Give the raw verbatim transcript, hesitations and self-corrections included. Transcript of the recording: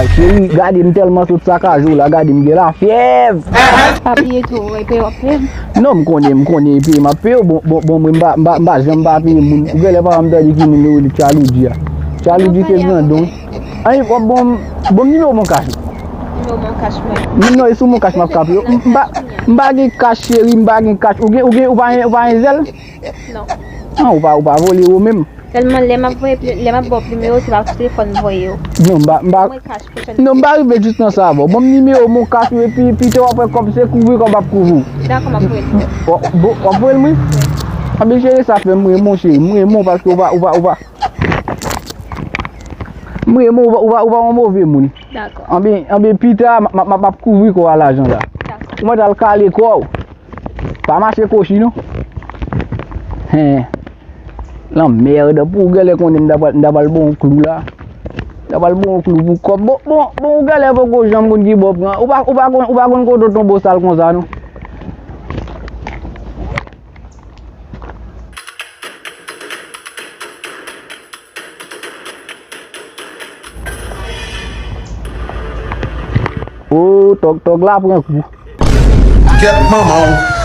Cheri, gade m tèlman sot sakaje w la, gade m gen lafyèv. Pa bliye tou, epi w ap peye m. Non, m konnen, m konnen epi m ap peye w. Bon, bon, bon, mwen m pa, m pa, m pa janm pa peye moun. Ou genlè pa janm tande ki moun yo rele Tchaloudji a. Tchaloudji se grandon. Ay, w ap bon, bon nimewo Mon Cash. Nimewo Mon Cash mwen. Non, non, e sou Mon Cash m ap ka peye w. M pa, m pa gen cash cheri, m pa gen cash. Ou gen, ou gen, ou pa gen, ou pa gen zèl? Non. An, ou pa, ou pa vole ou menm. Sèlman lè m ap voye pli- lè m ap ba w nimewo se pa sou telefòn m voye yo. Non, m pa, m pa, Mwen cash pwochèn. Non, m pa rive jis nan sa avè w. Bon, m nimewo Mon Cash ou epi pita w ap wè kòb se kouvri kòb ap kouvri w. Dakò, m ap voye l. W ap voye l mwen? Anben cheri, sa fè m renmen w cheri, m renmen w paske ou pa, ou pa, ou pa. M renmen w, ou pa, ou pa yon move moun. Dakò. Anben, anben pita, m ap, m ap, m ap kouvri kò w a lajan la. Dakò. Ou mèt al kale kò w. Pa mache kochi non. Hen. Lanmèd, pou ou genlè konnen m ta pral, m ta pral bon yon klou la. M ta pral bon yon klou pou kòb. Bon, bon, bon, ou genlè poko janm konn ki bò pran. Ou pa, ou pa konn, ou pa konn kote w tonbe sal konsa non. O, tòg, tòg la pran kou. Kèt manman w.